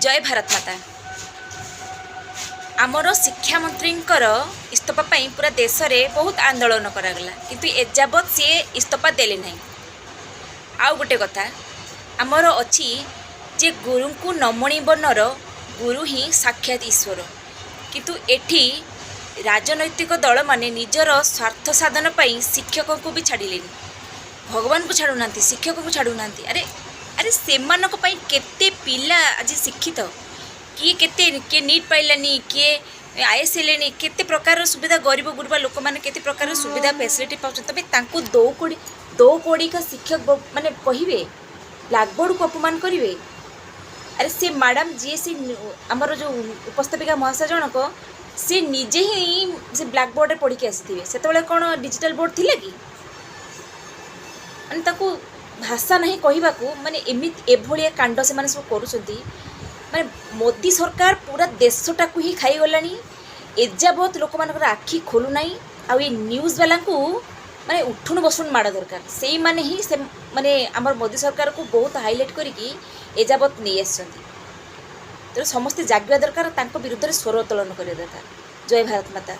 ଜୟ ଭାରତ ମାତା। ଆମର ଶିକ୍ଷାମନ୍ତ୍ରୀଙ୍କର ଇସ୍ତଫା ପାଇଁ ପୁରା ଦେଶରେ ବହୁତ ଆନ୍ଦୋଳନ କରାଗଲା, କିନ୍ତୁ ଏଯାବତ୍ ସିଏ ଇସ୍ତଫା ଦେଲେ ନାହିଁ। ଆଉ ଗୋଟେ କଥା ଆମର ଅଛି ଯେ ଗୁରୁଙ୍କୁ ନମଣିବ ନର, ଗୁରୁ ହିଁ ସାକ୍ଷାତ ଈଶ୍ୱର। କିନ୍ତୁ ଏଠି ରାଜନୈତିକ ଦଳମାନେ ନିଜର ସ୍ୱାର୍ଥ ସାଧନ ପାଇଁ ଶିକ୍ଷକଙ୍କୁ ବି ଛାଡ଼ିଲେନି। ଭଗବାନଙ୍କୁ ଛାଡ଼ୁନାହାନ୍ତି, ଶିକ୍ଷକଙ୍କୁ ଛାଡ଼ୁନାହାନ୍ତି। ଆରେ ଆରେ, ସେମାନଙ୍କ ପାଇଁ କେତେ ପିଲା ଆଜି ଶିକ୍ଷିତ। କିଏ କେତେ, କିଏ ନିଟ୍ ପାଇଲାନି, କିଏ ଆଇଏଏସ୍ ହେଲେଣି, କେତେ ପ୍ରକାରର ସୁବିଧା, ଗରିବ ଗୁରୁବା ଲୋକମାନେ କେତେ ପ୍ରକାରର ସୁବିଧା, ଫ୍ୟାସିଲିଟି ପାଉଛନ୍ତି। ତମେ ତାଙ୍କୁ ଦଉକଡ଼ି ଦଉକଡ଼ିକା ଶିକ୍ଷକ ମାନେ କହିବେ, ବ୍ଲାକବୋର୍ଡ଼କୁ ଅପମାନ କରିବେ। ଆରେ, ସେ ମ୍ୟାଡ଼ାମ୍ ଯିଏ, ସେ ଆମର ଯେଉଁ ଉପସ୍ଥାପିକା ମହାଶୟ ଜଣକ, ସେ ନିଜେ ହିଁ ସେ ବ୍ଲାକବୋର୍ଡ଼ରେ ପଢ଼ିକି ଆସିଥିବେ। ସେତେବେଳେ କ'ଣ ଡିଜିଟାଲ ବୋର୍ଡ଼ ଥିଲା କି? ମାନେ ତାକୁ ଭାଷା ନାହିଁ କହିବାକୁ। ମାନେ ଏମିତି ଏଭଳିଆ କାଣ୍ଡ ସେମାନେ ସବୁ କରୁଛନ୍ତି। ମାନେ ମୋଦି ସରକାର ପୁରା ଦେଶଟାକୁ ହିଁ ଖାଇଗଲାଣି। ଏଯାବତ୍ ଲୋକମାନଙ୍କର ଆଖି ଖୋଲୁନାହିଁ। ଆଉ ଏ ନ୍ୟୁଜ୍ ବାଲାଙ୍କୁ ମାନେ ଉଠୁଣୁ ବସୁଣୁ ମାଡ଼ ଦରକାର। ସେଇମାନେ ହିଁ ସେ ମାନେ ଆମର ମୋଦି ସରକାରକୁ ବହୁତ ହାଇଲାଇଟ୍ କରିକି ଏଯାବତ୍ ନେଇ ଆସିଛନ୍ତି। ତେଣୁ ସମସ୍ତେ ଜାଗିବା ଦରକାର, ତାଙ୍କ ବିରୁଦ୍ଧରେ ସ୍ୱର ଉତ୍ତୋଳନ କରିବା ଦରକାର। ଜୟ ଭାରତ ମାତା।